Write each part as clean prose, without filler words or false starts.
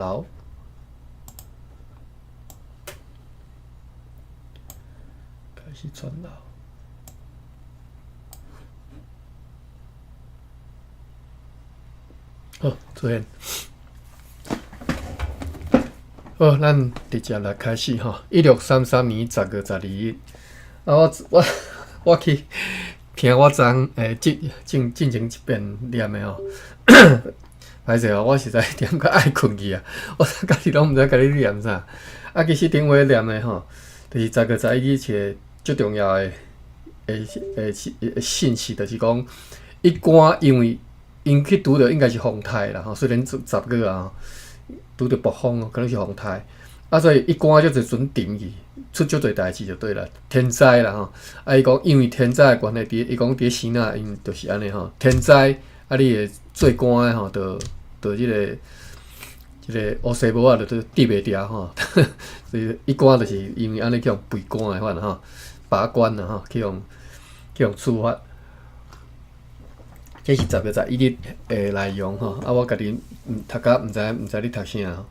流，開始串流。好，出現。好，咱直接來開始吼。1633年10月12日，啊，我去聽我昨進前一遍念的吼。歹勢哦，我實在點較愛睏去啊！我家己攏毋知家己咧念啥。啊，其實頂回念的吼，就是十月十一日一个足重要的信息，就是講一關因為𪜶去拄著應該是風台啦吼，雖然十月啊，拄著暴風可能是風台。啊，所以一關足濟船沉去，出足濟代誌就對啦，天災啦吼。啊，伊講因為天災的關係，佇伊講佇咧生啊，𪜶就是按呢吼，天災啊，你會做官的吼，就這個烏紗帽仔就佇袂牢吼，所以一關就是因為按呢去予廢官的款吼，罷官啦吼，去予處罰。這是十月十一日的內容吼，啊，我家己讀甲毋知咧讀啥吼，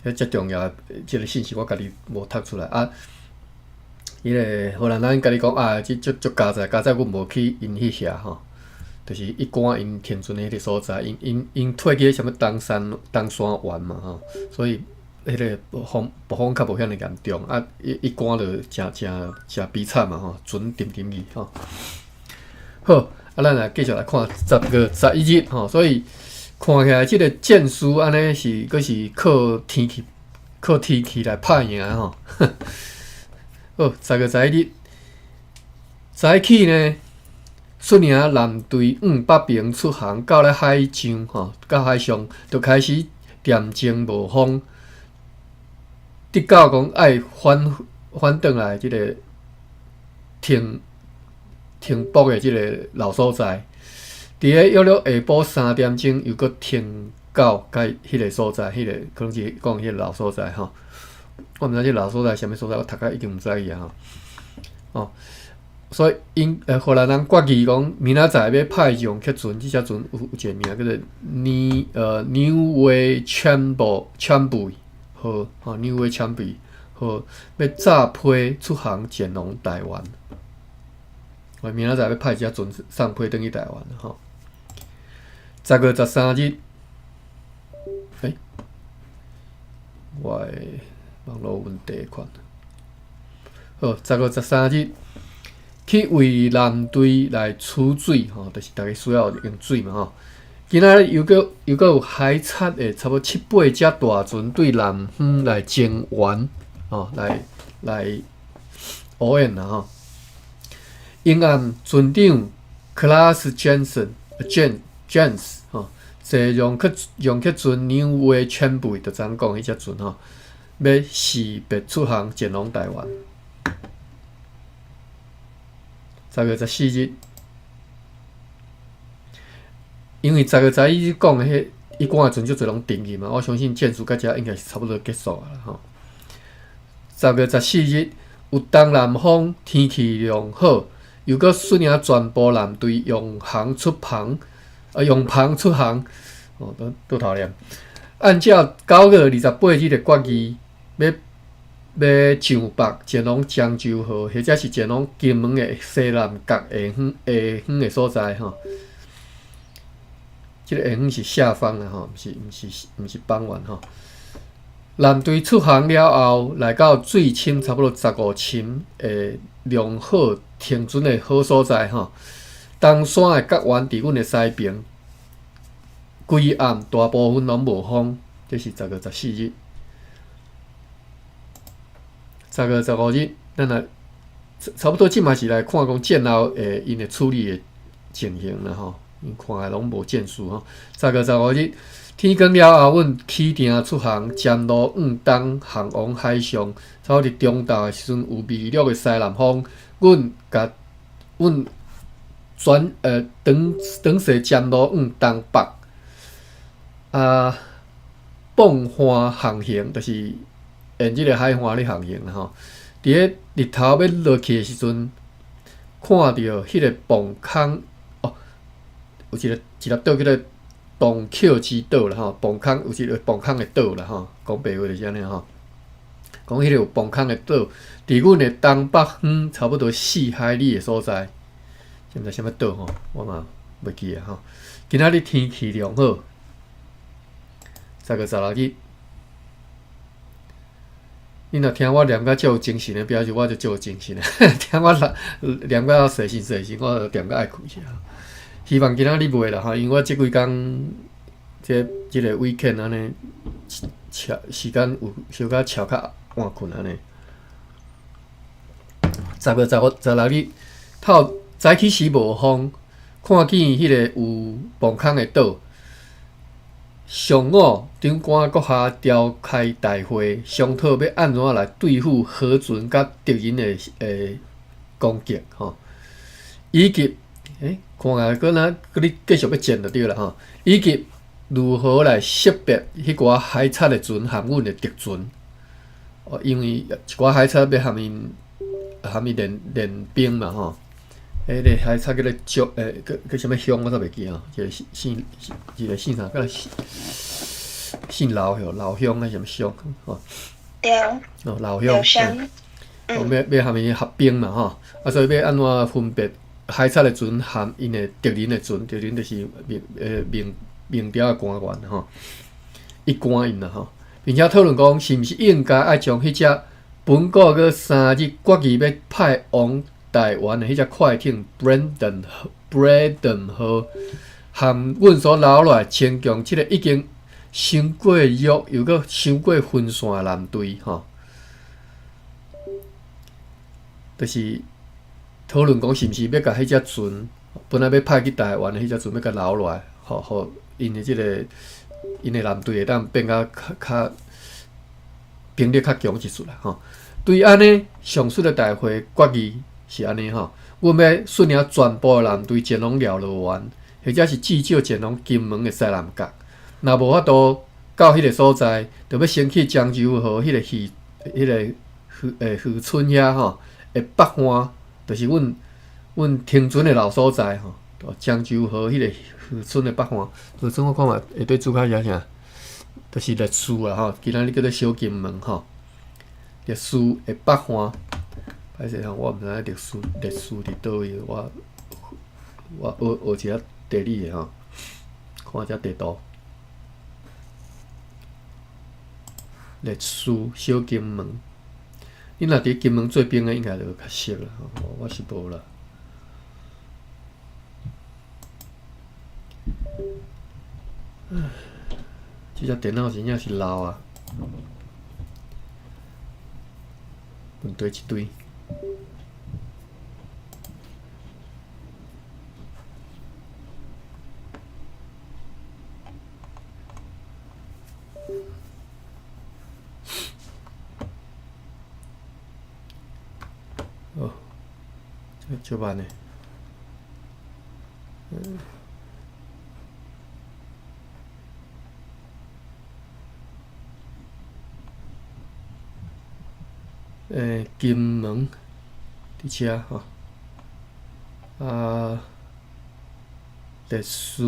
彼遮重要的這個信息我家己無讀出來啊。彼個荷蘭人家己講啊，這足足佳哉，佳哉阮無去𪜶彼遐吼。就是一關𪜶停船的彼個所在，𪜶退去啥物東山灣嘛吼，所以彼個暴風較無遐爾嚴重，啊一關就誠誠誠悲慘嘛吼，船沉沉去吼。好，啊，咱來繼續來看十月十一日吼，所以看起來這個戰事按呢是閣是靠天氣來拍贏吼。好，十月十一日早起呢，率領艦隊往北爿出航，到咧海上吼，到海上就開始漸漸無風，直到講愛返轉來這個停泊的這個老所在。佇咧約略下晡3點鐘，又閣停到該彼個所在，彼個可能是講彼個老所在吼。我毋知這老所在啥物所在，我讀甲已經毋知去啊吼。哦。所以，𪜶荷蘭人決議講，明仔載欲派讓克船，這隻船有一個名叫做 Nieuwe Chambe 號，吼 Nieuwe Chambe 號，欲早批出航前往台灣。我明仔載欲派這隻船送批轉去台灣吼。10月13日，欸，我的網路問題款。好，十月十三日。去為艦隊來取水吼，就是逐家需要用水嘛吼。今仔日又閣有海賊的差不多七八隻大船對南方來增援吼，來烏援啦吼。英岸船長 Klaas Jansen Jans 吼，坐讓客船 Nieuwe Chambe 就昨昏講彼隻船吼，欲誓別出航前往台灣。十月十四日，因為十月十一日講的彼一關的船足濟攏沉去嘛，我相信戰事到遮應該是差不多結束啊吼。十月十四日，有東南風，天氣良好，又閣率領全部艦隊揚帆出航，哦，倒頭念。按照9月28日的決議，欲上北前往漳州號，或者是前往金門的西南角下方的所在吼。這個下方是下方啦吼，毋是邦媛吼。艦隊出航了後，來到水深差不多15深的良好停船的好所在吼。東山的角灣佇阮的西爿，規暗大部分攏無風，這是十月十四日。十月十五日，咱來差不多這嘛是來看講戰後𪜶的處理的情形啦吼。𪜶看來攏無戰事吼。十月十五日，天光了後，阮啟程出航，沿路往東航往海上，差不多佇中晝的時陣，有微弱的西南風，阮共轉轉勢沿路往東北，啊，傍岸航行，就是沿這個海岸咧航行啦吼。佇咧日頭欲落去的時陣，看著彼個磅空哦，有一個一粒島叫做洞口之島啦吼，磅空有一个磅空的島啦吼，講白話就是按呢吼。講彼個有磅空的島，佇阮的東北方差不多4海里的所在，這毋知啥物島吼，我嘛袂記啊吼。今仔日天氣良好，10月16日。你若聽我念甲足有精神的，表示我就足有精神的。聽我念甲細心細心，我就念甲愛睏去啊。希望今仔日袂啦吼，因為我這幾工這個 weekend 按呢，超時間有小可超較晚睏按呢。10月16日，透早起時無風，看見彼個有磅空的島。上午，長官閣下召開大會，商討欲按怎來對付河船佮敵人的攻擊吼，以及看來閣若閣咧繼續欲戰就對啦吼，以及如何來識別彼寡海賊的船和阮的敵船。哦，因為一寡海賊欲含𪜶練兵嘛吼。彼個海賊叫做石叫啥物鄉我煞袂記啊，一個姓一個姓啥？叫姓劉吼，劉鄉還是啥物鄉吼？對。哦，劉鄉。哦，欲含𪜶合兵嘛吼，啊，所以欲按怎分別海賊的船和𪜶的敵人的船？敵人就是明明朝的官員吼，伊官𪜶啦吼，並且討論講是毋是應該愛將彼隻本個月3日決議欲派往台灣的彼隻快艇 Brandon 號，和阮所留落來增強這個已經傷過弱又閣傷過分散的艦隊吼，就是討論講是毋是欲共彼隻船，本來欲派去台灣的彼隻船，欲共留落來，予𪜶的這個𪜶的艦隊會當變甲較較兵力較強一絲啦吼。對按呢，上述的大會決議是按呢吼，阮欲率領全部的艦隊前往廖樂園，或者是至少前往金門的西南角。若無法度到彼個所在，就欲先去漳州河彼個漁、彼個漁村遐吼的北岸，就是阮停船的老所在吼。漳州河彼個漁村的北岸，漁村我看覓下底註腳寫啥？就是烈士啦吼，今仔日叫做小金門吼。烈士的北岸，歹勢吼，我毋知影烈士佇佗位，我學學一下地理的吼，看這地圖。烈士小金門，你若佇金門做兵的，應該就較熟啦。我是無啦。這隻電腦真正是老啊，問題一堆。哦，這足慢的。金門佇遮吼，啊，烈士，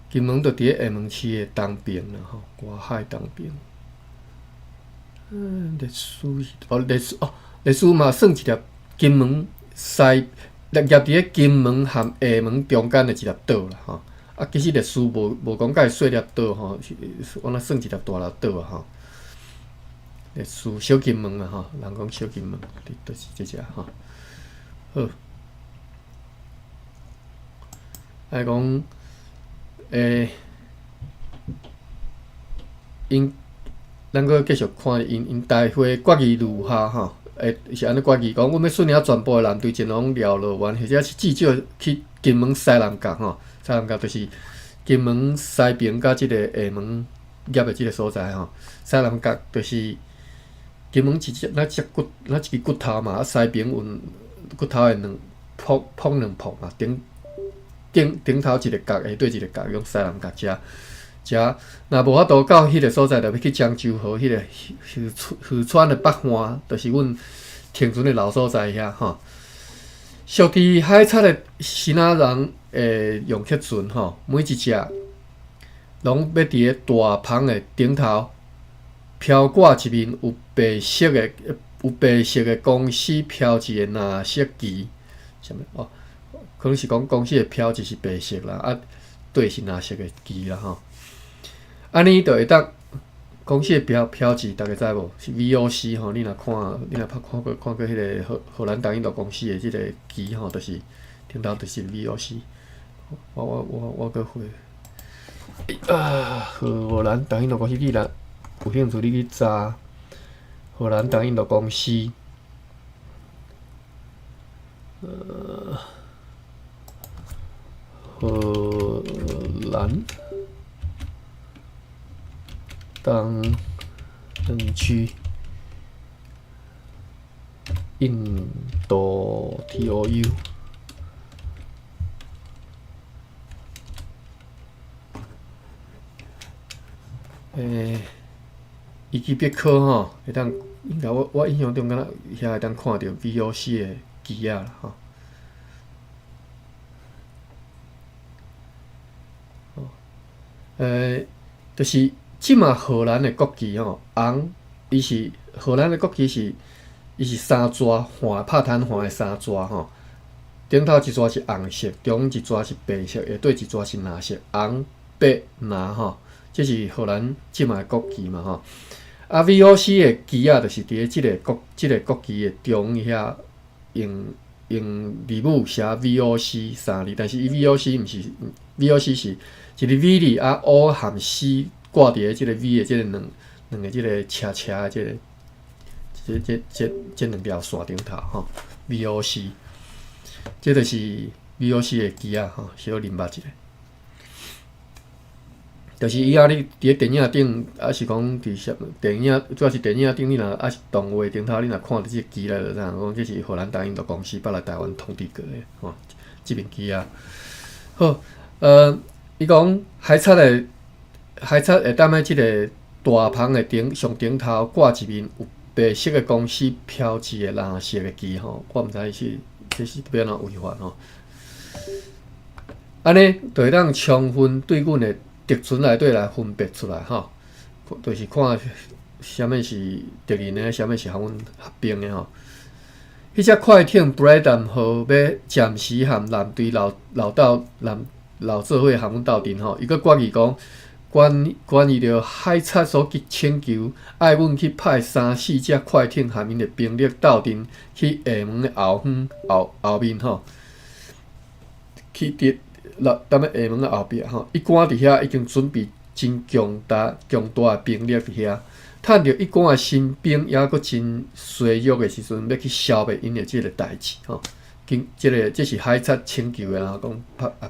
金門就佇咧廈門市的東邊啦吼，外海東邊。烈士哦，烈士哦，烈士嘛算一粒金門西，夾佇咧金門和廈門中間的一粒島啦吼。啊，其實烈士無講介細粒島吼，是敢若算一粒大粒島啊吼。烈士小金門啊吼，人講小金門，就是這隻吼。好，來講，𪜶，咱閣繼續看𪜶大會決議如下吼，是按呢決議講，阮欲率領全部的艦隊前往廖樂園，或者是至少去金門西南角吼，西南角就是金門西爿佮這個廈門夾的這個所在吼，西南角就是金門一隻，那隻骨，那一支骨頭嘛，啊西爿有骨頭的兩噗噗兩噗嘛，頂頭一个角，下底一个角，用西南角遮。遮若無法度到彼個所在，就欲去漳州河彼個漁村的北岸，就是阮停船的老所在遐吼。屬佇海賊的支那人的用客船吼，每一隻攏欲佇咧大帆的頂頭飄掛一面有白色的公司標誌的藍色旗，啥物哦？可能是講公司的標誌是白色啦，啊，底是藍色的旗啦吼。按呢就會當公司的標誌，大家知無？是 VOC 吼。你若捌看過彼个荷蘭東印度公司的這个旗吼，就是頂頭就是 VOC。我閣回啊，荷蘭東印度公司，你若有興趣，你去查荷蘭東印度公司。荷蘭東區印度 TOU。維基百科吼，會當應該我印象中敢若遐會當看著 VOC 的旗仔啦吼。就是這馬荷蘭的國旗吼，紅，伊是荷蘭的國旗是，伊是三逝橫拍攤橫的三逝吼。頂頭一逝是紅色，中間一逝是白色，下底一逝是藍色，紅、白、藍吼。這是荷蘭這馬的國旗嘛吼。啊，VOC 的旗仔就是佇咧這个國旗的中遐用字母寫 VOC 三字，但是伊 VOC 毋是 VOC 是一个 V 字啊 O 含 C 掛佇咧這个 V 的這个兩個這个斜斜的這个這兩條線頂頭吼，VOC，這就是 VOC 的旗仔吼，小認捌一下。就是以後你佇咧電影頂，抑是講佇啥電影，主要是電影頂，你若抑是動畫頂頭，你若看著這個旗來，就知影講這是荷蘭東印度公司捌來台灣統治過的吼，這面旗仔。好，伊講海賊會當佇這个大帆的上頂頭掛一面有白色的公司標誌的藍色的旗吼，我毋知是這是欲按怎違法吼。按呢就會當充分對阮的敵船內底來分別出來吼，就是看啥物是敵人的，啥物是和阮合兵的吼。彼隻快艇 Bradam 號欲暫時和艦隊留做伙和阮鬥陣吼，伊閣決議講，關於著海賊所請求，愛阮去派三四隻快艇和𪜶的兵力鬥陣去廈門的後方後面吼，去佇落踮咧廈門的後壁吼，一官佇遐已經準備真強大的兵力佇遐，趁著一官的新兵猶閣真衰弱的時陣，欲去消滅𪜶的這个代誌吼。經這个這是海賊請求的啦，講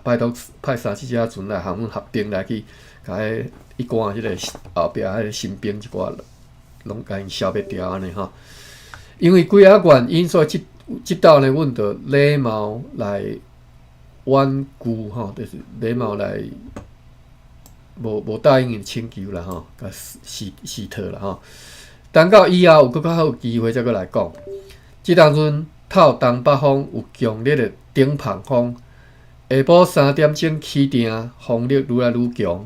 拜託派三四隻船來和阮合兵來去，共彼一官這个後壁彼个新兵一寡攏共𪜶消滅掉按呢吼。因為幾仔原因，所以這道呢，阮就禮貌來婉拒吼，就是禮貌來無答應𪜶請求啦吼，共辭退啦吼。等到以後有閣較好機會，才閣來講。這當陣透東北風有強烈的頂帆風，下晡3點鐘起定，風力愈來愈強，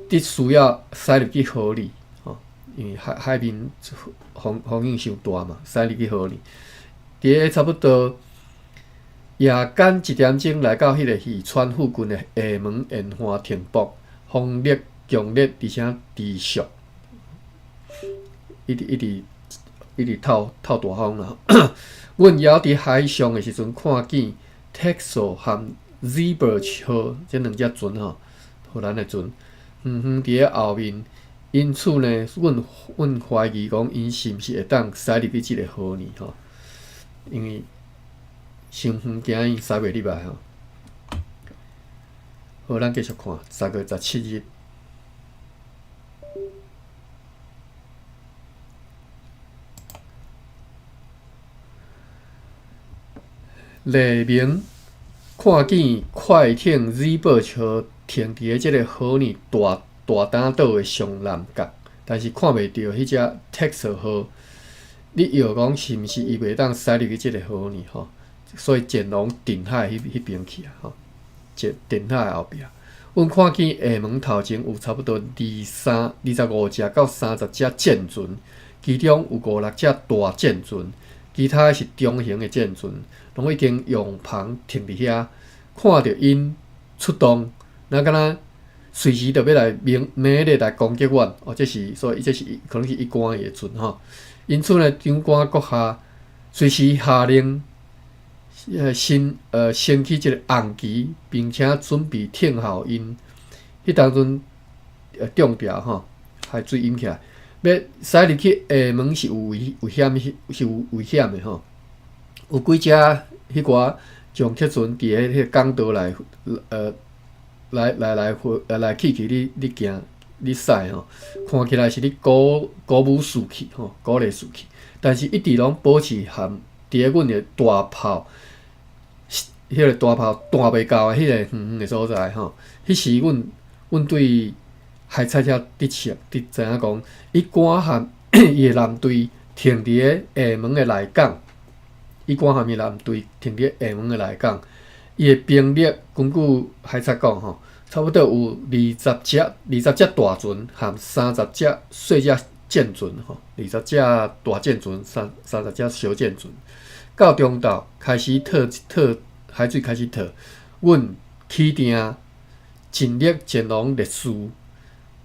得需要駛入去河裡吼，因為海面風影傷大嘛，駛入去河裡。佇咧差不多夜間1點鐘來到彼个漁村附近的廈門沿岸停泊，風力強烈而且持續，一直一直一直透大風啦。阮猶佇海上的時陣，看見 Texel 和 Zeeburg 號這兩隻船吼，荷蘭的船，遠遠佇咧後面。因此呢，阮懷疑講，𪜶是毋是會當駛入去這个河裡吼？因為傷遠，驚𪜶駛袂入來吼。好，咱繼續看10月17日。黎明看見快艇 Zeeburg 號停佇咧這个河裡大擔島的上南角，但是看袂著彼隻 Texel 號。你臆講是毋是伊袂當駛入去這个河裡吼？所以前往鎮海彼邊去啊吼，鎮海後壁。阮看見廈門頭前有差不多25隻到30隻戰船，其中有五六隻大戰船，其他是中型的戰船，攏已經用帆停佇遐，看著𪜶出動，若敢若隨時著欲來猛猛烈來攻擊阮。哦，這是所以這是可能是伊趕伊的船吼。因此呢，長官閣下隨時下令，升起這个紅旗，並且準備聽候𪜶。彼當陣中潮吼，海水淹起來，欲駛入去廈門是有危險，是有危險的吼。有幾隻彼寡將客船佇咧彼个港道內，來來回來來去去咧咧行咧駛吼，看起來是咧鼓鼓舞士氣吼，鼓勵士氣，但是一直攏保持和佇咧阮的大炮，彼个大炮彈袂到的彼个遠遠的所在吼。彼時阮對海賊遐得悉，得知影講，伊趕和伊的艦隊停佇咧廈門的內港，伊趕和伊艦隊停佇咧廈門的內港，伊的兵力根據海賊講吼，差不多有20隻大船和30隻細隻戰船吼，20隻大戰船，30隻小戰船。到中晝開始退退海水開始退，阮起定盡力前往烈士，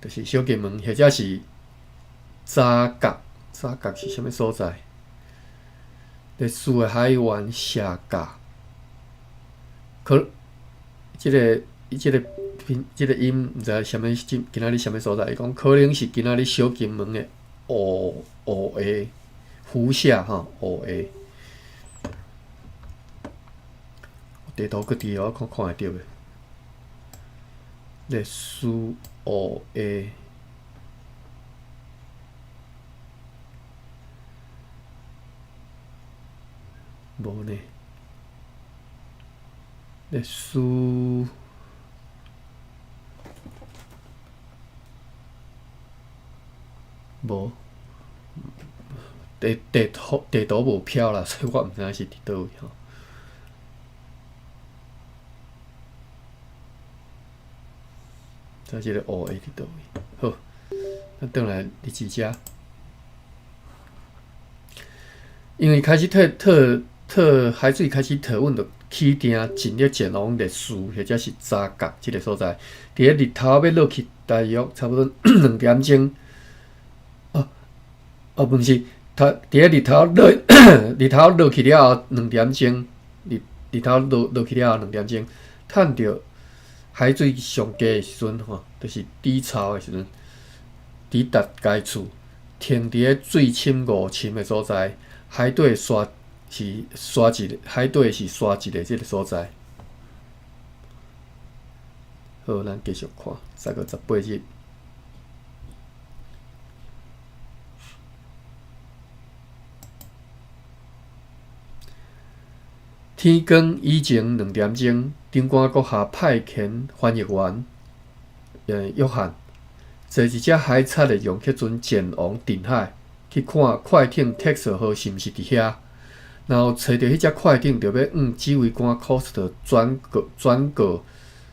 就是小金門，或者是閘角，閘角是啥物所在？烈士的海灣斜角，可這个這个拼這个音毋知啥物，今仔日啥物所在？伊講可能是今仔日小金門的烏烏下湖下吼，烏下。地圖閣佇我看看會著袂？烈士烏下，無呢？烈士無地圖無標啦，所以我毋知影是佇佗位吼。在這个烏下佇佗位？好，咱轉來日誌遮，因為開始退退退海水開始退，阮就起定盡力前往烈士或者是閘角這个所在。佇咧日頭欲落去，大約差不多2點鐘。哦哦，毋是，佇咧日頭落去了後兩點鐘，日頭落去了後兩點鐘，趁著海水上低的時陣吼，就是低潮的時陣，抵達該處，停佇咧水深5深的所在，海底沙是沙一个，海底是沙一个這个所在。好，咱繼續看10月18日。天光以前2點鐘，長官閣下派遣翻譯員，約翰，坐一隻海賊的楊克船前往鎮海，去看快艇特色號是毋是佇遐。若有揣著彼隻快艇，就欲向指揮官科斯特轉告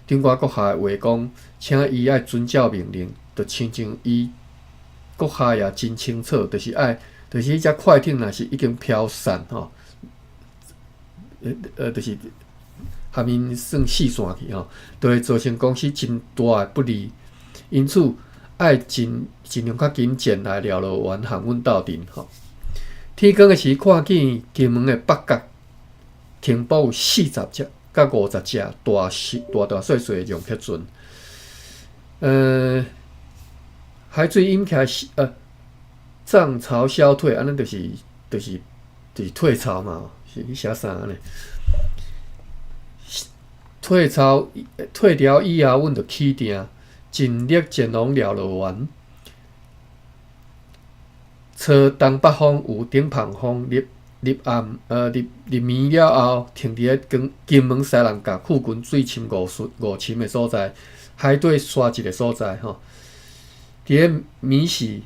長官閣下的話講，請伊愛遵照命令，就親像伊閣下也真清楚，就是愛，就是彼隻快艇若是已經飄散吼。就是予𪜶算四散去吼，就會造成公司真大的不利。因此，愛盡量較緊前來聯絡員和阮鬥陣吼。天光的時，看見金門的北角停泊有40隻佮50隻大大大細細的楊克船。海水淹起來是漲潮消退，按呢就是退潮嘛。是你寫啥呢？退潮退潮以後，阮就起定，盡力前往廖樂園。朝東北方有頂帆風，入入暗入入暝了後，停佇咧金門西南角附近水深5深的所在，海底沙一个所在吼。佇咧暝時，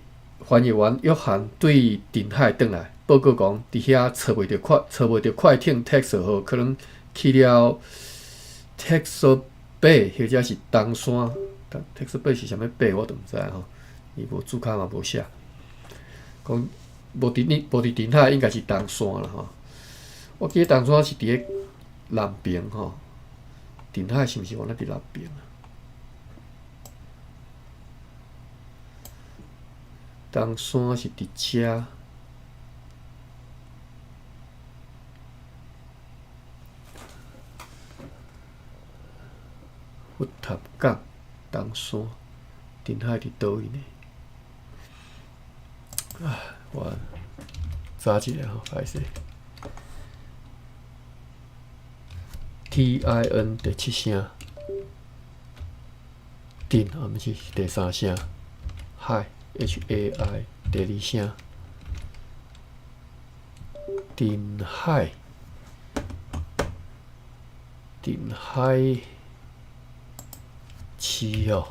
翻譯員約翰對鎮海轉來。報告講，佇遐揣無著快艇特色號，可能去了特色 Bay，或者是東山。Tex Bay 是啥物 Bay 我都毋知吼，伊無註卡嘛無寫。講無佇你無佇鎮海，應該是東山啦吼。我記得東山是佇咧南爿吼，鎮海是毋是原來佇南爿啊？東山是佇遮。佛塔港、東山、鎮海佇佗位呢？啊，我查一下吼，歹勢。TIN 第七聲，鎮啊，毋是第三聲，海 HAI 第二聲，鎮海，鎮海市哦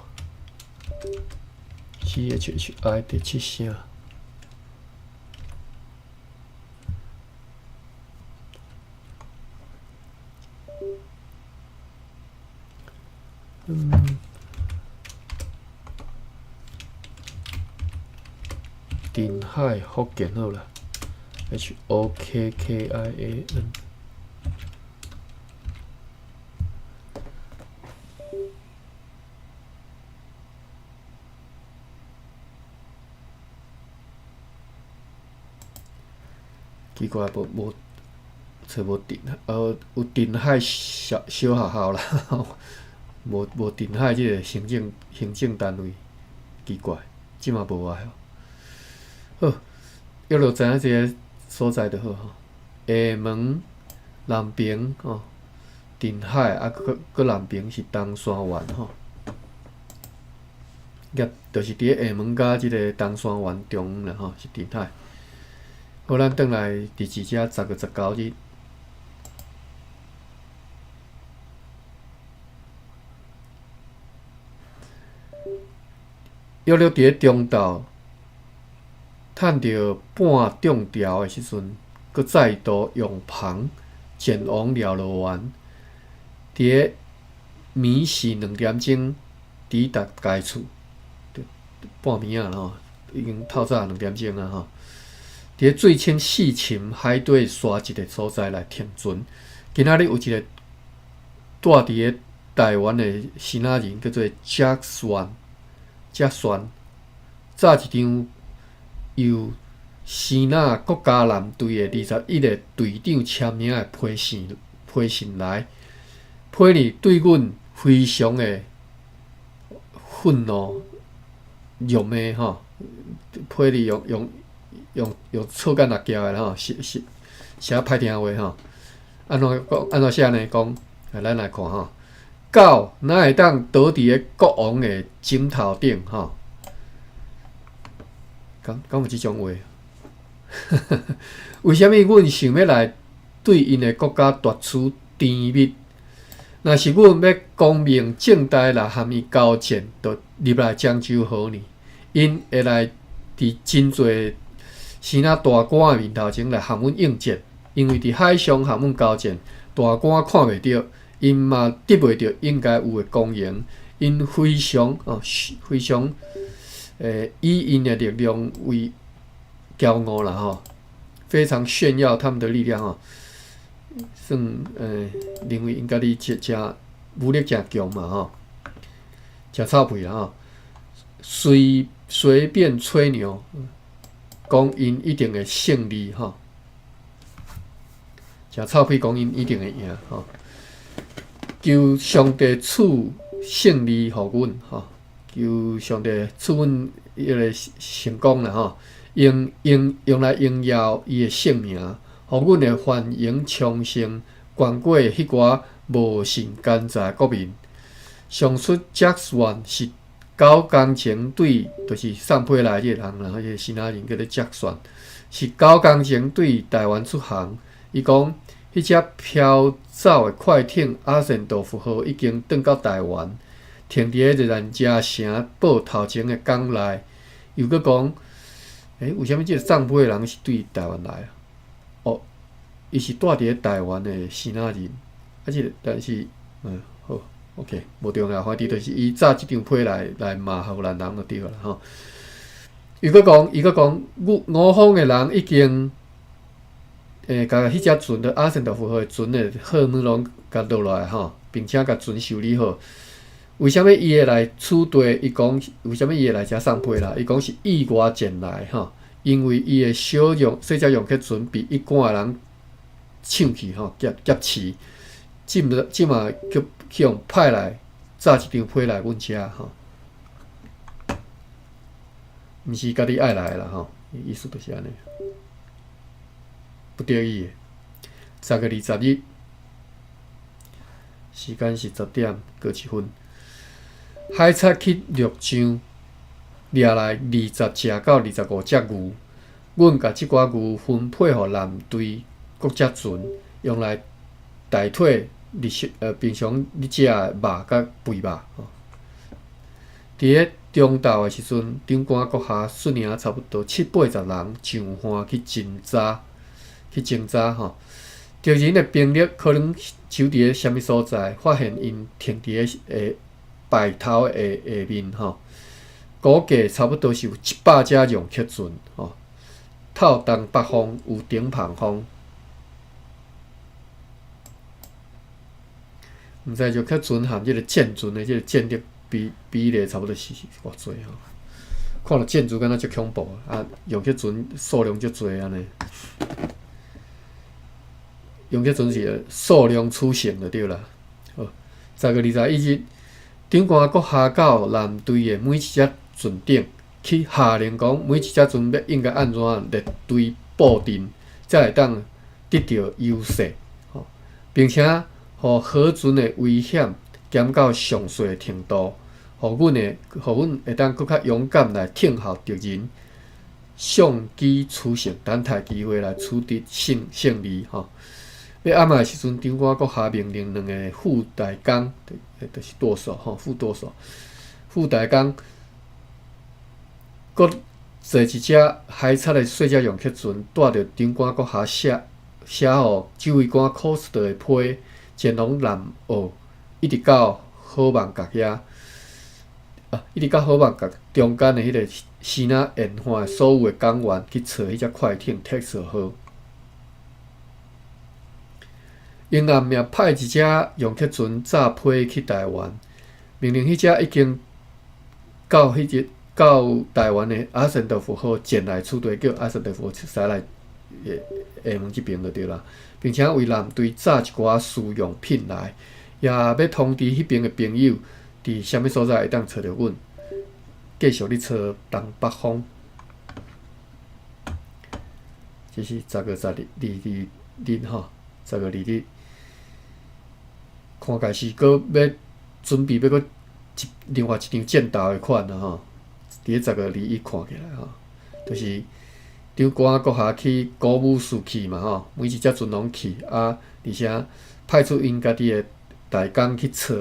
，CHHI 第七聲。嗯，鎮海福建好啦，HOKKIAN。奇怪，無無揣無鎮，有鎮海小小學校啦，無無鎮海這個行政行政單位，奇怪，這嘛無啊。好，約略知影這个所在就好吼。廈門南爿吼，鎮海啊，閣閣南爿是東山縣吼。也就是佇咧廈門佮這个東山縣中啦吼，是鎮海。好，咱轉來佇佇遮10月19日。約略佇咧中晝，趁著半漲潮的時陣，閣再度用帆前往廖羅灣，佇咧暝時2點鐘抵達該處，半暝仔吼，已經透早兩點鐘啊吼。佇咧水深4深海底沙質的所在來停船。今仔日有一個住佇咧台灣的支那人，叫做賈酸，賈酸，早一張由支那國家艦隊的21個隊長簽名的批信批信來，批你對阮非常的憤怒、辱罵吼，批你用用。用用錯間來叫的吼，寫寫寫歹聽話吼。按怎講？按怎寫呢？講，咱來看吼。狗哪會當倒佇咧國王的枕頭頂吼？敢敢有這種話？為啥物阮想欲來對𪜶的國家奪取甜蜜？若是阮欲光明正大來和伊交戰，就入來漳州河呢？𪜶會來佇真濟支那大官的面頭前來和阮應戰，因為佇海上和阮交戰，大官看袂著，𪜶嘛得袂著應該有的光榮。𪜶非常哦，非常以𪜶的力量為驕傲啦吼，非常炫耀他們的力量吼，算認為𪜶家己真誠武力誠強嘛吼，誠臭屁啦吼，隨隨便吹牛。講𪜶一定會勝利吼，誠臭屁講𪜶一定會贏吼。求上帝賜勝利予阮吼，求上帝賜阮彼个成功啦吼，用用用來榮耀伊的聖名，予阮的繁榮昌盛，懸過彼寡無信奸詐國民。上述 Jackson 是9工前對，就是送批來這個人啦，彼個支那人叫做賈算，是9工前對台灣出航。伊講，彼隻飄走的快艇阿森道夫號已經轉到台灣，停佇咧熱蘭遮城堡頭前的港內。又閣講，為啥物這個送批的人是對台灣來啊？哦，伊是住佇咧台灣的支那人，啊，這個但是，好， OK，無重要，反正就是伊紮這張批來罵荷蘭人就對啦吼。伊閣講，我方的人已經共彼隻船的阿森多夫號的船的貨物攏共落落來吼，並且共船修理好。為啥物伊會來此地？伊講為啥物伊會來遮送批啦？伊講是意外前來吼，因為伊的小用細隻用客船被一貫的人搶去吼，劫持，這馬叫去予派來紮一張批來阮遮吼，毋是家己愛來的啦吼，意思就是按呢，不得已的。10月20日，時間是10點過1分，海賊去掠上掠來20隻到25隻牛，阮共這寡牛分配予艦隊各隻船，用來代替日食平常咧食的肉佮肥肉吼。佇咧中晝的時陣，長官閣下率領差不多七八十人上岸去偵查，去偵查吼。敵人的兵力可能守佇咧啥物所在，發現𪜶停佇咧排頭的下面吼。估計差不多是有100隻龍客船吼，透東北風有頂帆風。毋知龍客船和這个戰船的這个戰力比例差不多是偌濟吼？看著戰船敢若足恐怖，啊，龍客船數量足濟按呢。龍客船是數量取勝就對啦。好，10月21日，長官閣下到艦隊的每一隻船頂去下令講，每一隻船欲應該按怎列隊布陣，才會當得著優勢，吼，並且予河船的危險減到上細的程度，予阮會當閣較勇敢來聽候敵人，相機取勝，等待機會來取得勝利吼。欲暗的時陣，長官閣下命令兩个副大工，就是舵手吼，副舵手，副大工，閣坐一隻海賊的細隻龍客船，帶著長官閣下寫予指揮官科斯特的批，前往南澳，一直到好望角遐，啊，一直到好望角中間的彼个支那沿岸的所有的港灣去揣彼隻快艇特色號。𪜶暗暝派一隻龍客船紮批去台灣，命令彼隻已經到彼日到台灣的阿森多夫號前來此地，叫阿森多夫號駛來廈門這爿就對啦，並且為艦隊紮一寡私用品來，也欲通知彼爿的朋友，佇啥物所在會當揣著阮，繼續咧揣東北風。這是10月22日吼，10月2日。看起是閣欲準備欲閣一另外一場戰鬥的款啊吼，佇咧10月21看起來吼，就是長官閣下去鼓舞士氣嘛吼，每一隻船攏去啊，而且派出𪜶家己的大工去揣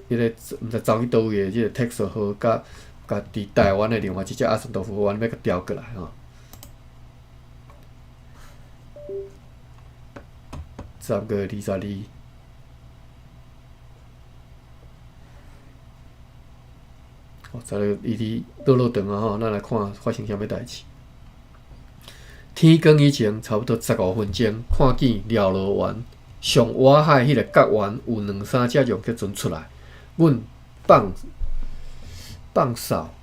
彼个毋知走去佗位的這个特色號，佮共佇台灣的另外一隻阿森多夫號，欲共調過來吼。10月22。哦，10月22落落長啊吼，咱來看發生啥物代誌。天光以前，差不多15分鐘，看見廖羅丸上外海彼个角灣有兩三隻龍客船出來，阮放哨，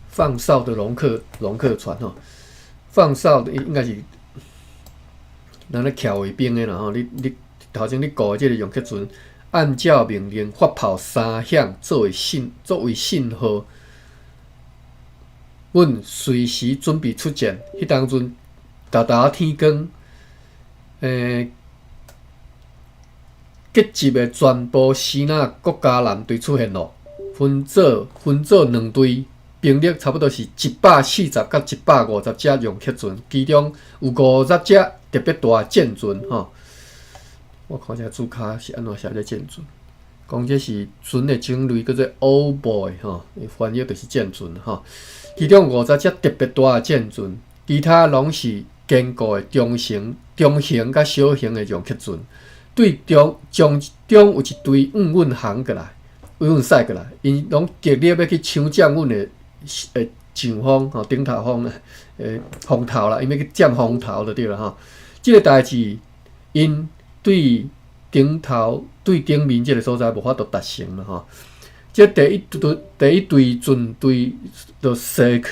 放哨的龍客船吼，放哨的應該是咱咧徛衛兵的啦吼，你頭前你顧的這个龍客船。按照命令發炮三響作為信號，阮隨時準備出戰。彼當陣，沓沓天光，急集的全部支那國家艦隊出現咯，分做兩隊，兵力差不多是140到150隻龍客船，其中有50隻特別大的戰船吼。我看這註跤是按怎寫這戰船，講這是船的種類叫做 Old Boy 吼，翻譯就是戰船吼。其中50隻特別大的戰船，其他攏是堅固的中型、中型佮小型的龍客船。對中將中有一隊向阮航過來，向阮駛過來，𪜶攏極力欲去搶佔阮的上風吼，頂頭風風頭啦，𪜶欲去佔風頭就對啦吼。這个代誌，𪜶對頂頭對頂面這个所在無法度達成啦吼。這第一隊船隊就駛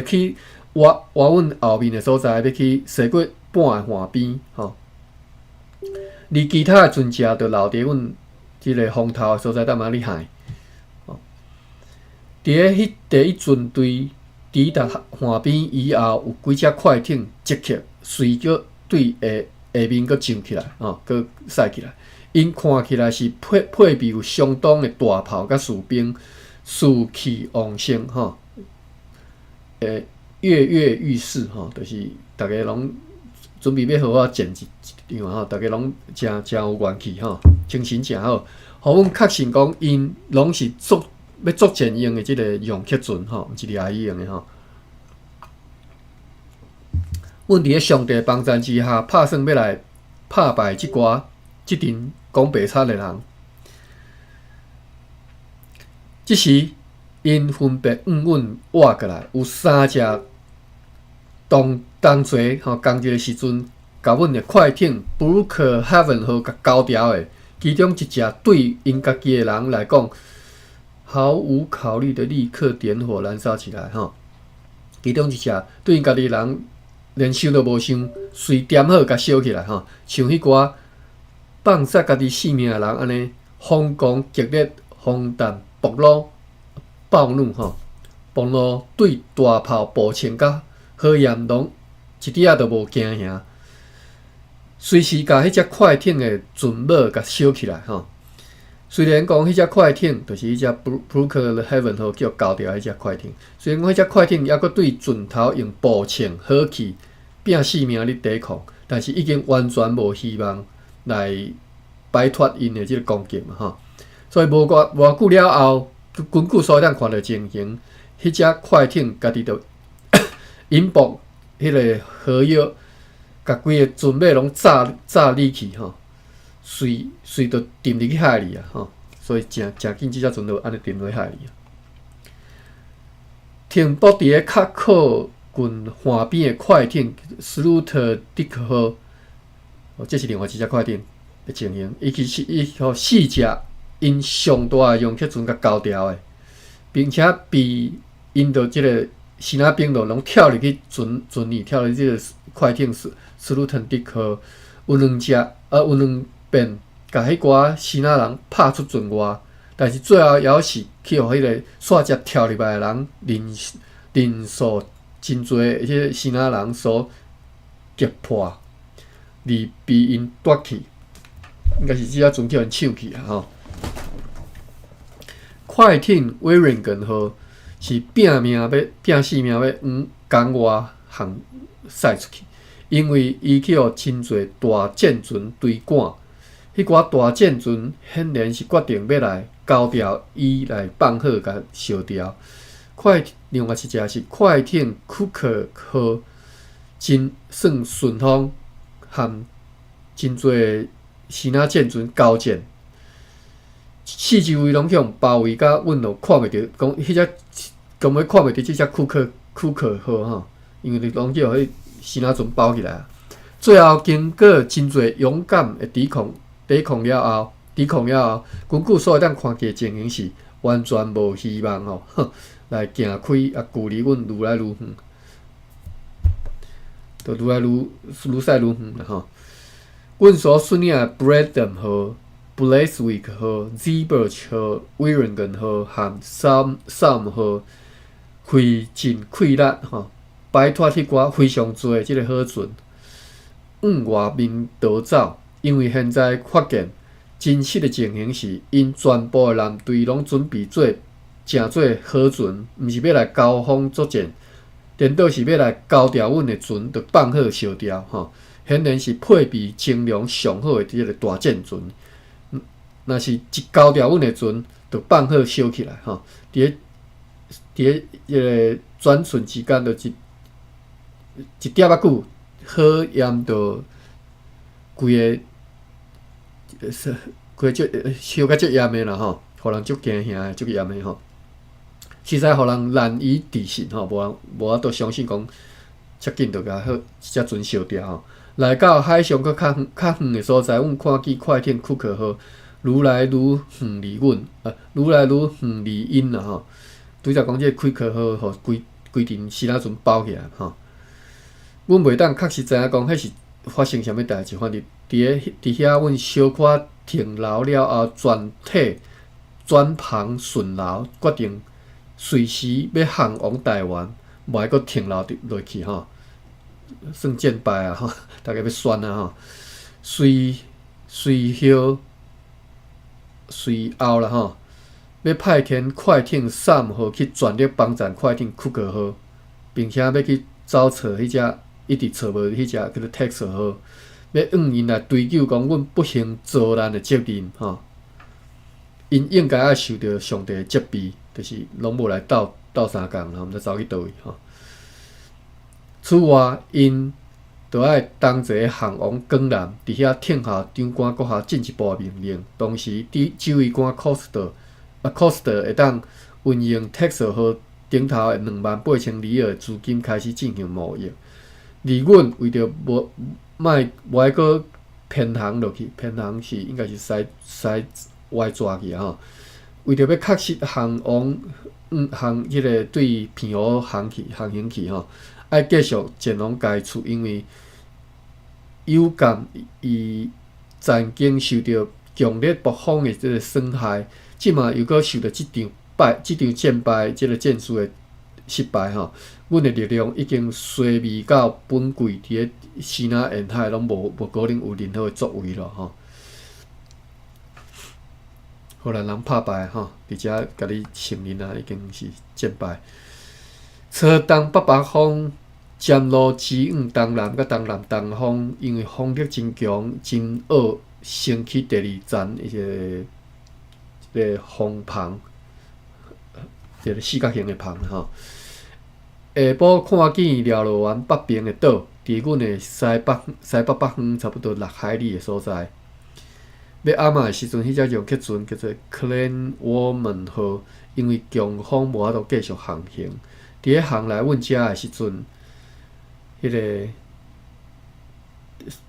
去倚阮後面的所在，欲去駛過半个岸邊吼。而其他的船隻就留佇阮這个風頭的所在，踮遐咧害。吼，佇咧彼第一船隊抵達岸邊以後，有幾隻快艇即刻隨著對下下面閣上起來，吼，閣駛起來。𪜶看起來是配備有相當的大炮佮士兵，士氣旺盛，吼，躍躍欲試，吼，就是逐家攏準備欲好好戰一場吼，逐家攏誠誠有元氣吼，精神誠好，予阮確信講，𪜶攏是作欲作戰用的這个勇克船吼，毋是掠魚用的吼。阮佇咧上帝幫贊之下，拍算欲來拍敗這寡這陣講白賊的人。這時，𪜶分別向阮倚過來，有三隻同齊吼，仝一个時陣，共阮的快艇 Brookhaven 號共勾牢的，其中一隻對𪜶家己的人來講，毫無考慮的立刻點火燃燒起來吼。其中一隻對𪜶家己人連想都無想，隨點火共燒起來吼，像彼寡放殺家己性命的人按呢，瘋狂激烈、荒誕、暴怒、暴怒吼，暴怒對大炮步槍佮火焰攏一點仔都無驚嚇，隨時共彼隻快艇的船帽共燒起來吼。雖然講彼隻快艇就是彼隻 Brookhaven 號叫勾牢彼隻快艇，雖然講彼隻快艇猶閣對船頭用步槍火器拼性命咧抵抗，但是已經完全無希望來擺脫𪜶的這个攻擊嘛吼。所以無偌久了後，根據所當看著情形，彼隻快艇家己就引爆彼个火藥，共規个船尾攏炸離去吼，隨隨就沉入去海裡啊吼。所以誠誠緊，這隻船就按呢沉落海裡。停泊佇咧較靠近岸邊的快艇斯魯特迪克號，哦，這是另外一隻快艇的情形。伊其實伊予四隻𪜶上大的勇克船共勾牢的，並且被𪜶著這个支那兵就攏跳入去船裡，跳入這个快艇斯魯特迪克號，有兩隻，有兩遍，共彼寡支那人拍出船外，但是最後猶是去予彼个煞隻跳入來的人人數真濟，彼个支那人所擊破，而被𪜶奪去，應該是這隻船去予𪜶搶去啊！吼，快艇威倫根號是拼命欲拼性命欲往港外航駛出去，因為伊去予真濟大戰船追趕，彼寡大戰船顯然是決定欲來勾牢伊來放火共燒掉。另外一隻是快艇庫克號，真算順風，和真濟支那戰船交戰，四周圍攏去予包圍，甲阮都看袂著，講彼隻根本看袂著這隻庫克號吼，因為攏去予彼支那船包起來啊。最後經過真濟勇敢的抵抗了後，根據所當看見的情形是完全無希望吼，來行開啊，距離阮愈來愈遠，就愈來愈愈駛愈遠啦吼。阮所訓練的 Bradham 號、Bleswick 號、Zeeburg 號、威倫根號和 Salm 號費盡氣力吼，擺脫彼寡非常濟的這个火船，向外面逃走。因為現在發現真實的情形是，𪜶全部的艦隊攏準備做誠做火船，毋是欲來交鋒作戰，顛倒是欲來勾牢阮的船，就放火燒掉吼。顯然是配備精良上好的這个大戰船，若是一勾牢阮的船，就放火燒起來吼。佇咧這个轉瞬之間，就一點仔久，火焰就規个開足燒甲足炎的啦吼，予人足驚嚇的，足炎的吼。實在予人難以置信吼，無人無法度相信講，遮緊就共好，這隻船燒掉吼。來到海上閣較較遠的所在，阮看見快艇庫克號愈來愈遠離阮，啊，愈來愈遠離𪜶啦吼。拄才講這個庫克號，予規規陣支那船包起來吼。阮袂當確實知影講，彼是發生啥物代誌，反正佇咧佇遐，阮小可停留了後，全體轉帆順流，決定隨時欲航往台灣，無愛閣停留佇落去吼，算戰敗啊吼，逐家欲選啊吼。隨隨後隨後啦吼，欲派遣快艇三號去全力幫贊快艇庫克號，並且欲去走揣彼隻一直揣無彼隻叫做 Texel 號，欲向𪜶來追究講阮不幸遭難的責任吼。𪜶應該愛受著上帝的責備，就是攏無來鬥鬥相共，吼，毋知走去佗位吼。此外，𪜶著愛同齊航往江南，佇遐聽候長官閣下進一步的命令。當時，佇指揮官科斯特會當運用 Texel 號頂頭的28,000里爾資金開始進行貿易。而阮為著無莫無愛閣偏航落去，偏航是應該是駛駛歪逝去啊吼。為著欲確實航往航彼個對澎湖航去航行去吼，愛繼續前往該處，因為有感伊曾經受著強烈暴風的這個損害，這馬又閣受著這場敗、這場戰敗、這個戰事的失敗吼，阮的力量已經衰微到本季佇咧支那沿海攏無無可能有任何的作為咯吼。荷蘭人拍敗吼，佇遮共你承認啊，已經是戰敗。初東北北風漸路直往東南佮東南東風，因為風力真強、真惡，升起第二層彼個這個風帆，一個四角形的帆吼。下晡看見廖樂園北邊的島，佇阮的西北西北北方差不多6海里的所在。欲暗仔的時陣，彼隻遊客船叫做 Klein Woman 號，因為強風無法度繼續航行。佇咧航來阮遮的時陣，彼個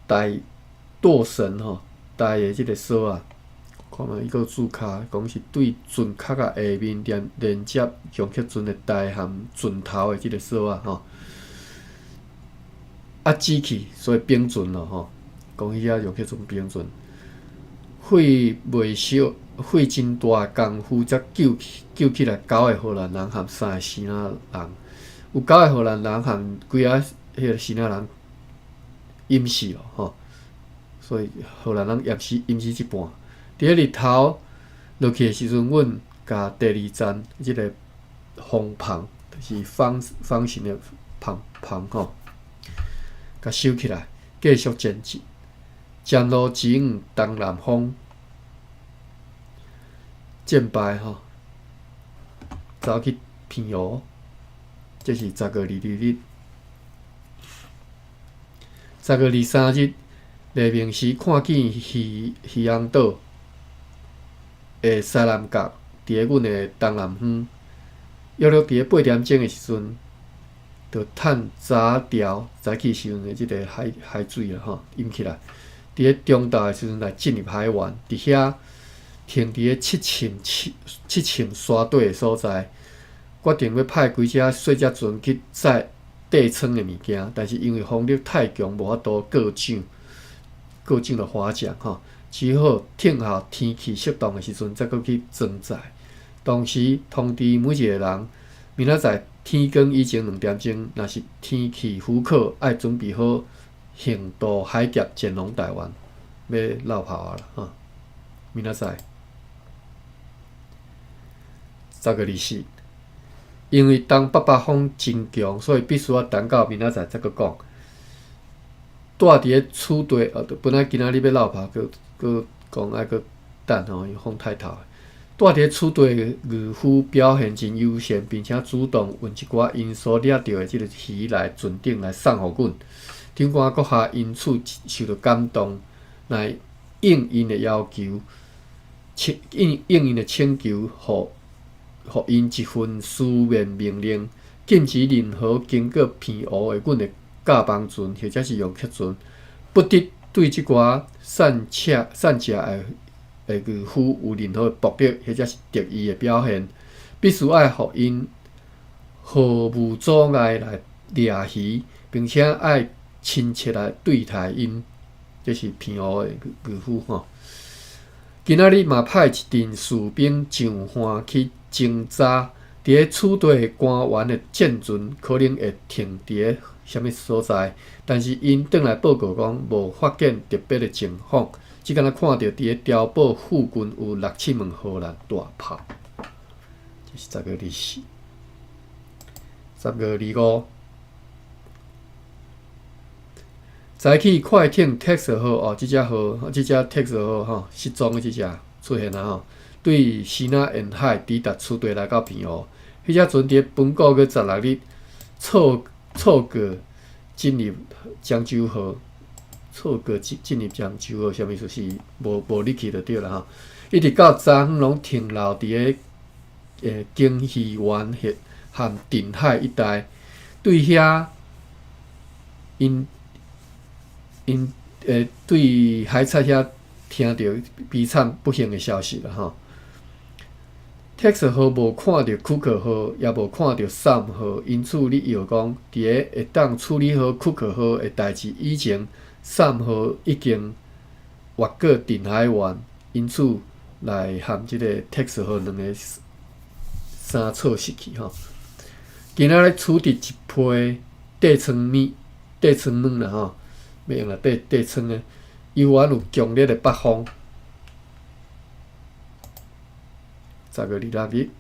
大舵繩吼，大的這個索仔，看覓伊閣註跤，講是對船殼仔下面連連接遊客船的台和船頭的這個索仔吼，啊指去，所以冰船咯吼，講彼隻遊客船冰船。費袂少，費真大工夫才救起救起來九個荷蘭人和三個支那人，有九個荷蘭人和幾仔彼個支那人淹死咯吼，所以荷蘭人淹死淹死一半。佇咧日頭落去的時陣，阮共第二層這個風帆，就是方方形的帆帆吼，共收起來，繼續前進。前路只往東南方戰敗吼，走去澎湖，這是10月22日。10月23日，黎明時看見漁漁翁島的西南角，佇咧阮的東南方，約略佇咧8點鐘的時陣，就趁早潮早起時陣的這個海海水啊吼淹起來。佇咧中晝的時陣來進入海灣，佇遐停佇咧七寸七七寸沙底的所在，決定欲派幾隻細隻船去載底倉的物件，但是因為風力太強，無法度過槳，過槳就划槳吼，只好等候天氣適當的時陣，才閣去裝載。當時通知每一個人，明仔載天光以前2點鐘，若是天氣許可，愛準備好。橫渡海峽前往台灣，欲落跑啊啦！吼，明仔載10月24，因為東北北風真強，所以必須愛等到明仔載才閣講。住佇咧此地，哦，本來今仔日欲落跑，閣閣講愛閣等吼，因為風太透。住佇咧此地的漁夫表現真友善，並且主動運一寡𪜶所掠著的這個魚來船頂來送予阮。長官閣下因此受著感動，來應𪜶的要求，請應應𪜶的請求，予𪜶一份書面命令，禁止任何經過澎湖的阮的甲幫船或者是用客船，不得對這寡散赤散食的漁夫有任何暴力或者是敵意的表現，必須愛予𪜶毫無阻礙來掠魚，並且愛親切來對待𪜶。這是澎湖的漁夫吼。今仔日嘛派一陣士兵上岸去偵查，佇咧此地官員的戰船可能會停佇咧啥物所在，但是𪜶轉來報告講無發現特別的情況，只敢若看著佇咧碉堡附近有六七門荷蘭大炮。這是10月24，10月25。早起快艇特色號哦，這隻號，這隻特色號吼失蹤的這隻出現啊吼，對西南沿海抵達此地來到澎湖，彼隻船佇本個月16日錯錯過進入漳州號，錯過進進入漳州號，啥物意思？是無無入去就對啦吼。一直到昨昏攏停留佇咧金魚灣或和鎮海一帶，對遐𪜶。𪜶對海賊遐聽著悲慘不幸的消息啦吼。特色號無看著庫克號，也無看著薩姆號，因此你臆講，佇咧會當處理好庫克號的代誌以前，薩姆號已經越過鎮海灣，因此來和這个特色號兩个衫錯失去吼。今仔日取得一批硩床物、硩床物啦吼。欲用來硩硩床的，猶原有強烈的北風。10月26日，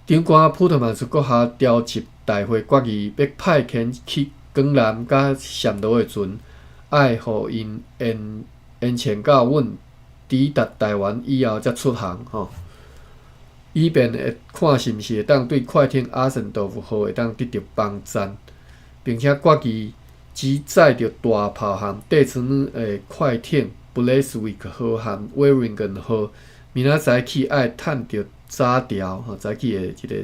長官普特曼斯閣下召集大會決議，欲派遣去江南佮暹羅的船，愛予𪜶延延前到阮抵達台灣以後才出航吼。以便會看是毋是會當對快艇阿森多夫號會當得著幫贊，並且決議只載著大炮和硩床物的快艇布雷斯維克號和威靈頓號，明仔載起愛趁著早潮吼，早起的這个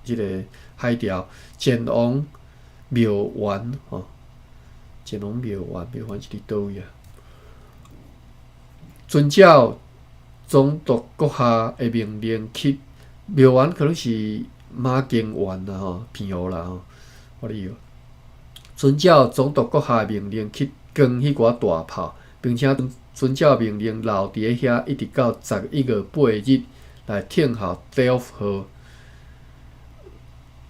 這个海潮前往廟園吼，前往廟園，廟園是佇佗位啊？遵照總督閣下的命令去廟園，可能是馬公園啦吼，澎湖啦吼，我咧臆。遵照總督閣下的命令去扛彼寡大炮，並且遵照命令留佇咧遐，一直到11月8日來聽候 Delft 號。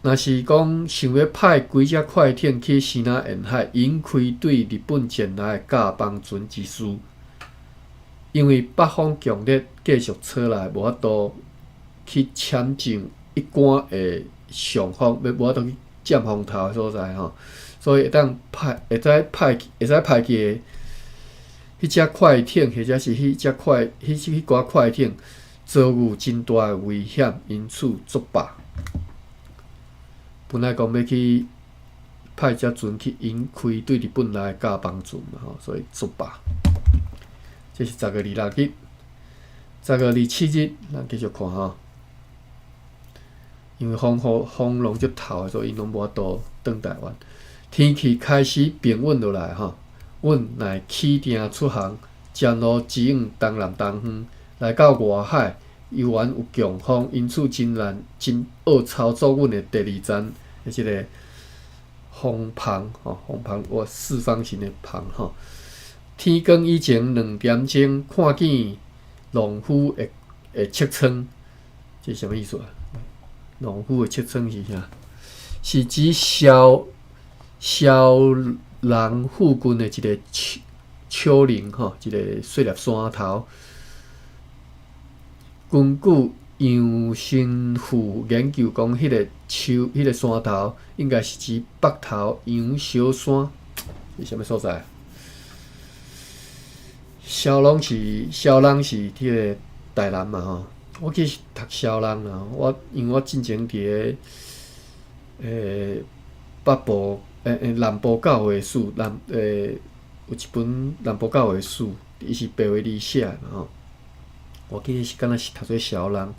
若是講想欲派幾隻快艇去西南沿海，引開對日本前來的甲幫船之事。因為北風強烈，繼續吹來，無法度去搶佔一竿的上風，欲無法度去佔風頭的所在吼，所以會當派，會使派去，會使派去的彼隻快艇，或者是彼隻快，彼彼寡快艇遭遇真大的危險，因此作罷。本來講欲去派隻船去引開對日本來的甲幫船嘛吼，所以作罷。這是10月26日，10月27日，咱繼續看吼。因為風雨風浪足透的，所以𪜶攏無法度轉台灣。天氣開始平穩落來吼，阮乃起訂出航，前路直往東南東方，來到外海，猶原有強風，因此真難真惡操作阮的第二層的這个風帆吼，風帆我四方形的帆吼。天光以前兩點鐘，看見農夫的的尺窗，這是啥物意思啊？農夫的尺窗是啥？是指蕭蕭人附近的一个丘丘陵吼，一个細粒山頭。根據楊神父研究講，彼个丘、彼个山頭應該是指北投楊小山，是啥物所在？蕭朗是蕭朗是彼个台南嘛吼，我其實讀蕭朗啦，我因為我進前佇咧北部南部教會史，南有一本南部教會史，伊是白話字寫的嘛吼。我記得是敢若是讀做小人，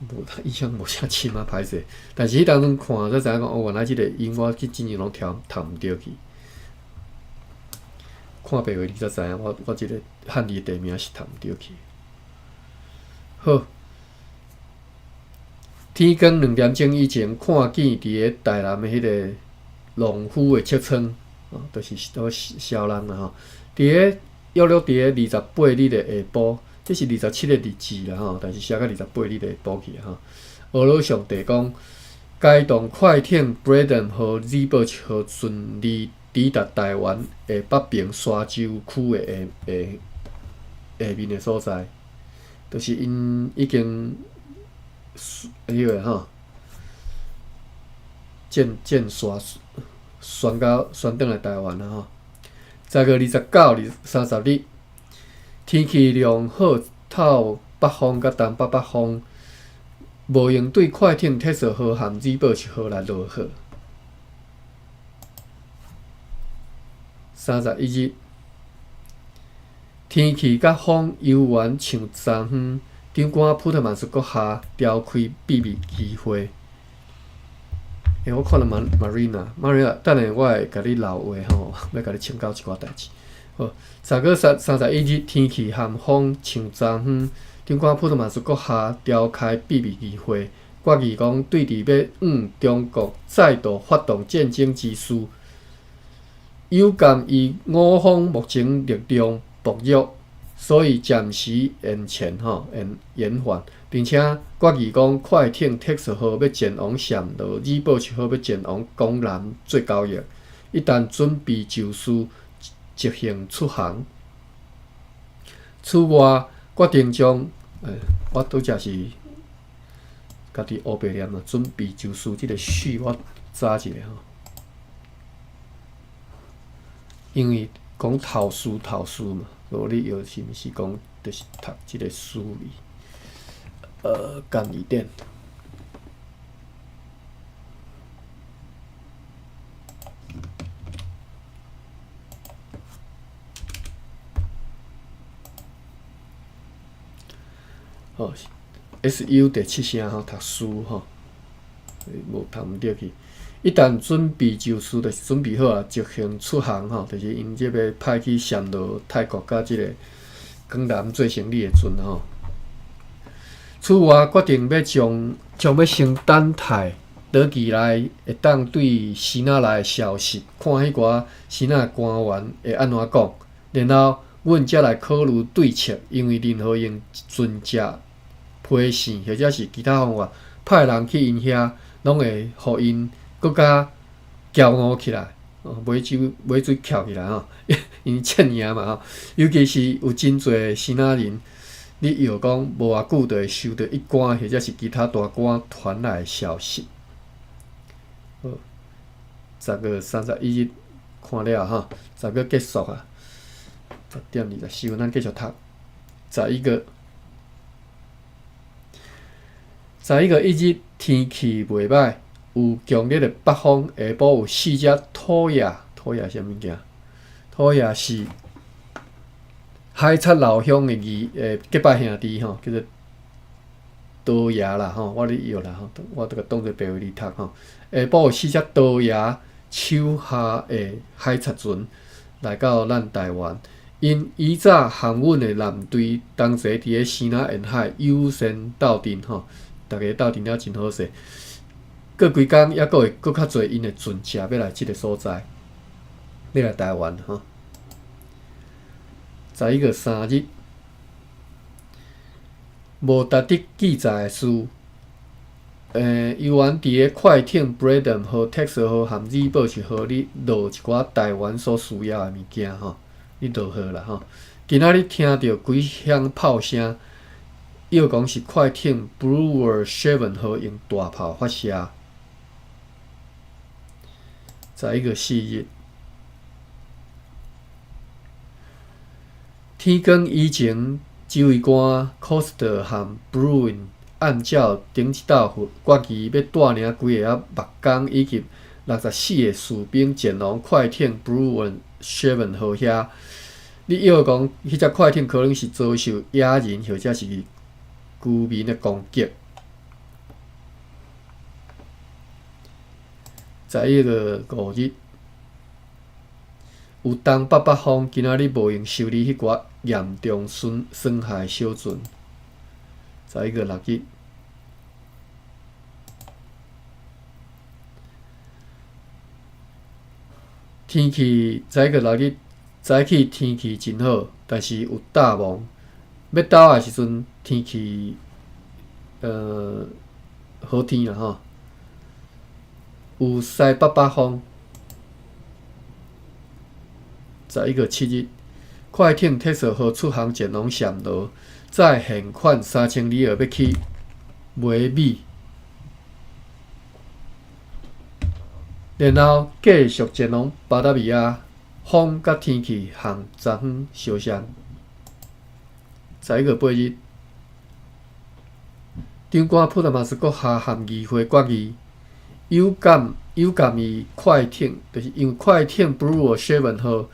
無印象無啥深啊，歹勢。但是彼當陣看才知影講，哦，原來這个音我去之前攏聽讀毋著去。看白話字才知影，我這个漢字地名是讀毋著去。好，天光2點鐘以前，看見佇咧台南的彼个農夫的尺窗，哦，就是都痟人啦吼。佇咧約略佇咧28日的下晡，這是27个日子啦吼，但是寫到28日的下晡去吼。俄羅上帝講，該棟快艇 Bradham 號 Zeeburg 號順利抵達台灣的北平沙洲區的下下下面的所在，就是𪜶已經彼个吼，戰沙旋到旋轉來台灣啦吼。10月29日、30日，天氣良好，透北風佮東北北風，無閒對快艇鐵索號和 Zeeburg 號來落雨。31日，天氣佮風猶原像昨昏，長官普特曼斯閣下召開秘密議會。我看到 Marina，Marina，等下我會共你留話吼，欲共你請教一寡代誌。好，10月31日，天氣和風像昨昏，長官普特曼斯閣下召開秘密議會，決議講對佇欲向中國再度發動戰爭之事，有鑑於我方目前力量薄弱，所以暫時延前吼延延緩，並且決議講快艇鐵索號欲前往暹羅，爾保號欲前往江南做交易。一旦準備就緒，即行出航。此外，決定將，我拄才是家己烏白念啊，準備就緒這个序我查一下吼，因為講頭序頭序嘛，無你藥是毋是講就是讀這个序字？簡易點。好，SU 第七聲吼，讀序吼，無讀毋著去。一旦準備就緒，就是準備好啊，即行出航吼，就是𪜶這欲派去暹羅、泰國佮這个江南做生意的船吼。此外，決定欲將將欲先等待倒期來會當對支那來的消息，看彼寡支那官員會按怎講，然後阮才來考慮對策，因為任何用船隻、批線或者是其他方法派人去𪜶遐，攏會予𪜶閣較驕傲起來，尾手尾嘴翹起來吼，𪜶戰贏嘛吼，尤其是有真濟支那人，咧臆講無偌久就會收著一官或者是其他大官傳來的消息。好，10月31日看了吼，十月結束啊，10點24分，咱繼續讀。11月，11月1日天氣袂䆀，有強烈的北風，下晡有四隻塗鴉，塗鴉啥物件？塗鴉是海賊老鄉的義結拜兄弟吼，叫做刀爺啦吼，我咧臆啦吼，我都共當做白話字讀吼。下晡有四隻刀爺手下的海賊船來到咱台灣，𪜶以早和阮的艦隊同齊佇咧支那沿海友善鬥陣吼，逐家鬥陣了真好勢。過幾工猶閣會閣較濟𪜶的船隻欲來這个所在，欲來台灣吼。11月3日，無值得記載的事，猶原佇咧快艇 Bradham 號、Texas 號和 Zeeburg 號咧落一寡台灣所需要的物件吼，咧落貨啦吼。今仔日聽著幾響炮聲，臆講是快艇 Brewer Seven 號用大炮發射。11月4日，天光以前，指揮官 Coster 和 Bruin 按照頂一晝決議，欲帶領幾个仔木工以及64个士兵前往快艇 Blue Seven 號遐。你臆講，彼隻快艇可能是遭受野人或者是居民的攻擊。11月5日，有東北北風，今仔日無閒修理彼寡嚴重損損害小船。11月6日，天氣11月6日早起天氣真好，但是有罩霧。欲走的時陣，天氣好天啦吼，有西北北風。11月7日，快艇鐵索號出航前往暹羅，載現款3000里爾欲去梅美，然後繼續前往巴達維亞。風佮天氣和昨昏相像。11月8日，長官普達馬斯閣下函議會決議，有鑑於快艇，就是因為快艇 Blue Seven 號，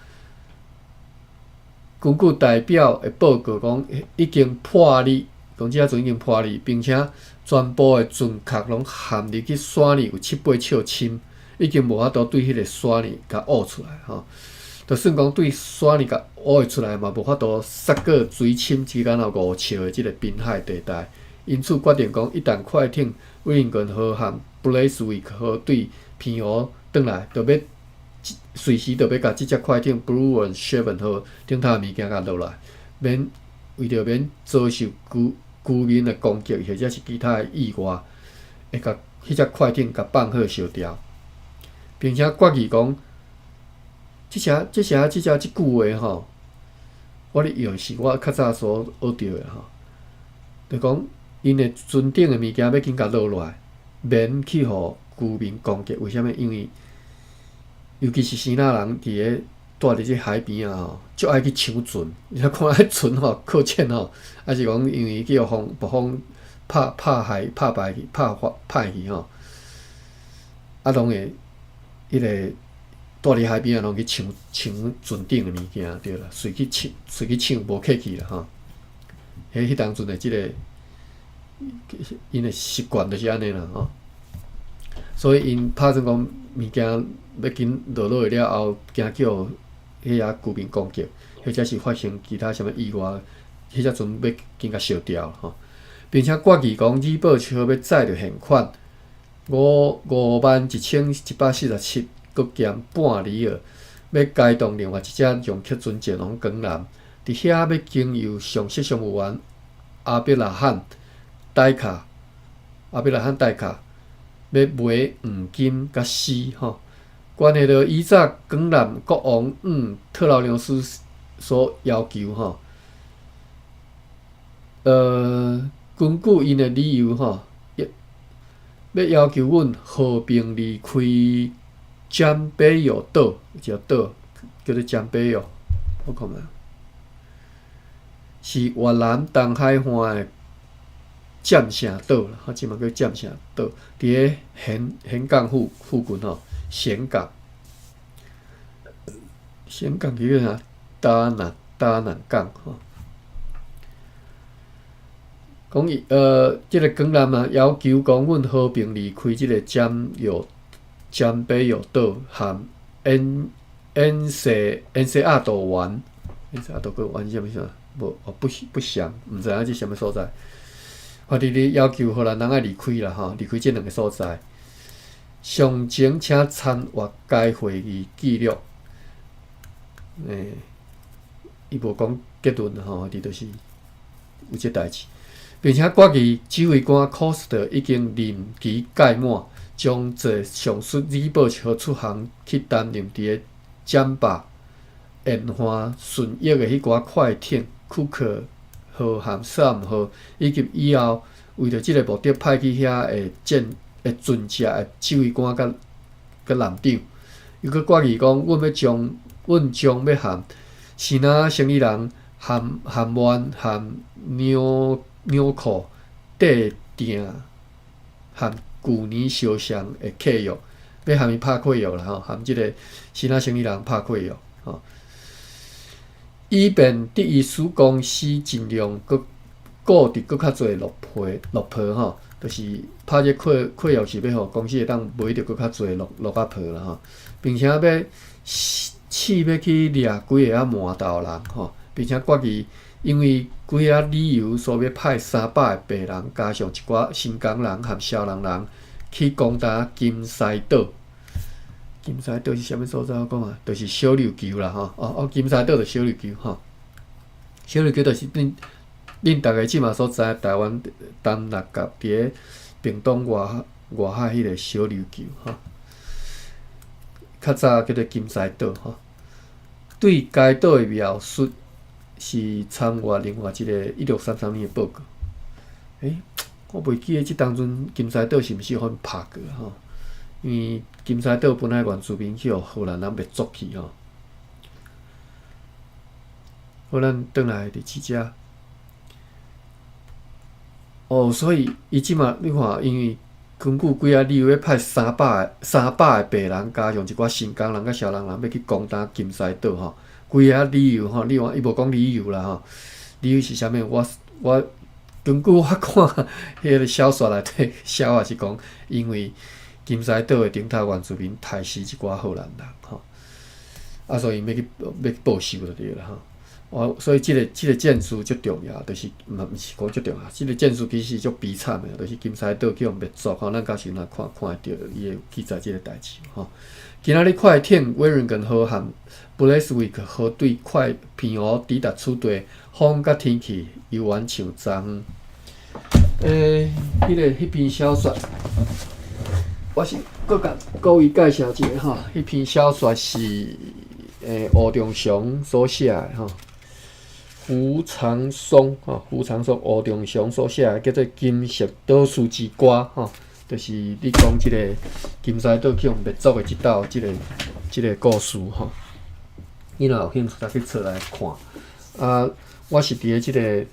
根據代表的報告講，已經破裂，講這隻船已經破裂，並且全部的船殼攏陷入去山裡有七八尺深，已經無法度對彼个山裡共挖出來吼。就算講對山裡共挖出來嘛，無法度殺過水深只敢若5尺的這个濱海地帶。因此決定講，一旦快艇威靈頓號和布雷斯維克號對澎湖轉來，就欲隨時就欲共這隻快艇 Blue Seven 號頂頭的物件共落來，免為著免遭受居民的攻擊或者是其他的意外，會共彼隻快艇共放火燒掉，並且決議講，這隻這句話吼，我咧用是我較早所學著的吼，就講𪜶的船頂的物件欲緊共落落來，免去予居民攻擊。為啥物？因為尤其是希臘人佇咧蹛佇這海邊仔吼，足愛去搶船。你看彼船吼，靠淺吼，抑是講因為去予風暴風拍拍海拍敗去，拍翻歹去吼，啊，攏會彼个蹛佇海邊仔攏去搶搶船頂的物件，對啦，隨去搶，隨去搶，無客氣啦吼。彼當陣的這个𪜶的習慣就是按呢啦吼。所以𪜶拍算講物件欲緊落落去了後，驚去予彼遐居民攻擊，或者是發生其他啥物意外，彼隻船欲緊共燒掉吼。並且決議講，李寶超欲載著現款51,147閣減半里爾，欲開動另外一隻容克船前往江南，佇遐欲經由上席商務員阿伯拉罕戴卡，阿伯拉罕戴卡欲買黃金佮絲吼。關係著以早江南國王特勞倫斯所要求吼，根據𪜶的理由吼，欲要求阮和平離開占比奧島，一個島叫做占比奧，我看覓，是越南東海岸的占城島啦，這嘛叫占城島，佇咧峴港附近吼，峴港，峴港叫做啥？大南港吼。講伊這个江南啊，要求講阮和平離開這个占比奧島和恩西亞島灣，恩西亞島閣灣是啥物啥？無哦，不詳，毋知影這啥物所在。反正你要求荷蘭人愛離開啦吼，離開這兩个所在。詳情請參閱該會議記錄。伊無講結論吼，佇就是有這代誌，並且決議指揮官科斯特已經任期屆滿，將坐上述李寶號出航去擔任佇个占巴沿岸順益的彼寡快艇庫克號和薩姆號，以及以後為著這个目的派去遐的戰的船隻的指揮官佮艦長，又閣決議講，阮將欲和支那生意人含灣和紐扣締訂和舊年相像的契約，欲含伊拍契約啦吼，含這个新仔生意人拍契約吼，以便得伊使公司盡量閣顧著閣較濟落皮落皮吼，就是拍這契約是欲予公司會當買著閣較濟落落仔皮啦吼，並且欲試欲去掠幾个仔麻豆人吼，並且決議因為幾仔理由，所以欲派300个白人，加上一寡新港人和蕭人人去攻打金獅島。金獅島是啥物所在？我講啊，就是小琉球啦吼。哦哦，金獅島就是小琉球吼。小琉球就是恁逐家這馬所知台灣東南角佇咧屏東外海彼个小琉球吼。較早叫做金獅島吼。對該島的描述是參閱另外一个1633年的報告。欸，我袂記得這當陣金獅島是毋是予𪜶拍過吼？因為金獅島本來原住民去予荷蘭人滅族去吼。好，咱轉來佇這遮。哦，所以伊這馬你看，因為根據幾仔理由，欲派三百个白人，加上一寡新港人佮蕭人人，欲去攻打金獅島吼。幾仔理由吼，你看伊無講理由啦吼。理由是啥物？我根據我看，彼个小說內底寫法是講，因為金獅島的頂頭原住民刣死一寡荷蘭人吼，啊，所以欲去欲去報仇就對啦吼。我所以這个戰事足重要，就是嘛毋是講足重要，這个戰事其實足悲慘的，就是金獅島去予滅族吼。咱到時若看看會著伊會記載這个代誌吼。今仔日快艇威倫頓號和布雷斯維克號對快澎湖抵達此地，風佮天氣猶原像昨昏。欸，彼篇小說，我是閣共各位介紹一下吼。彼篇小說是吳中祥所寫的吼。胡長松吼，胡長松吳中祥所寫的叫做《金色島嶼之歌》吼，就是你講這个金獅島去予滅族的這道這个故事吼。你若有興趣，才去揣來看。啊，我是佇咧這个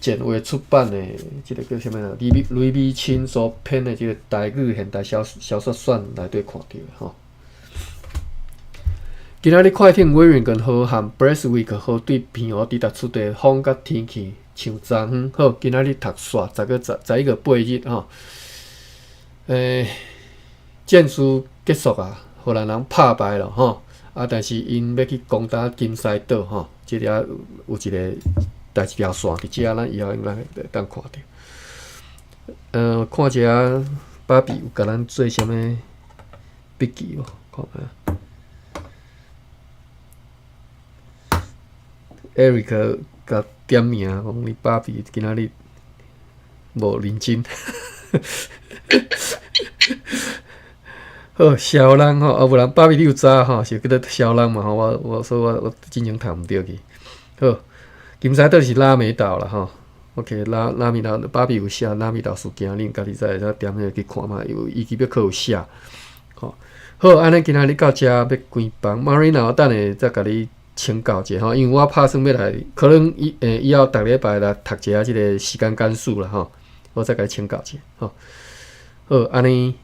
簡話出版的這个叫啥物啊？呂美琴所編的這个台語現代小說選內底看著的吼。今仔日快艇威倫頓號和布雷斯維克號對澎湖抵達此地，風佮天氣像昨昏。好，今仔日讀煞10月11月8日吼。戰事結束啊，荷蘭人拍敗了吼。啊，但是𪜶欲去攻打金獅島吼，這遮有一个代誌條線佇遮，咱以後應該會當看著。看一下芭比有共咱做啥物筆記無？看覓。Eric 共點名，講你芭比今仔日無認真。好，痟人吼，啊無人芭比你有知吼，是叫做痟人嘛吼，我所以我進前讀毋著去。好，金獅島是拉美島啦吼。OK，拉美島芭比有寫拉美島事件，恁家己再會使點彼个去看覓，有伊基本閣有寫。吼，好，按呢今仔日到遮欲關房，Marina，我等下再共你請教一下吼，因為我拍算欲來，可能以後逐禮拜來讀一下這个時間簡史啦吼，我再共你請教一下吼。好，按呢，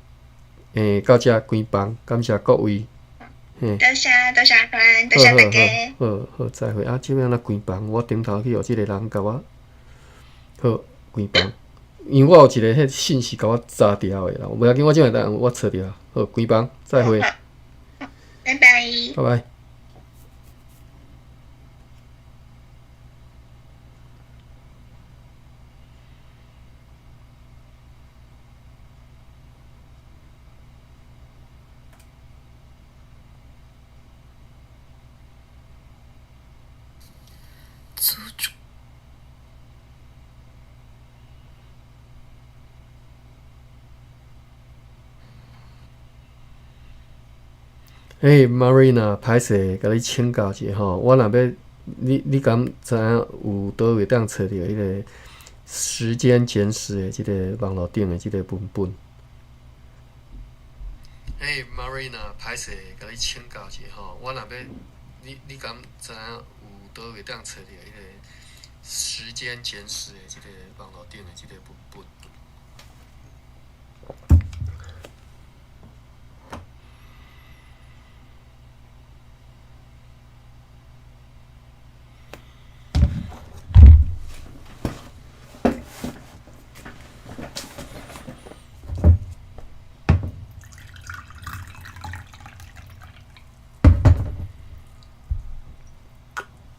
到遮關房，感謝各位。多謝多謝阿關，多謝大家。好好，再會。啊，這欲按怎關房？我頂頭去予這个人共我好關房，因為我有一个彼信息共我查掉的啦，無要緊，我這擺等我揣著。好，關房，再會。拜拜。拜拜。欸，Marina，歹勢，共你請教一下吼，我若欲你敢知影有佗位當揣著彼个時間簡史的這个網路頂的這个文本？欸，Marina，歹勢，共你請教一下吼，我若欲你敢知影有佗位當揣著彼个時間簡史的這个網路頂的這个文本？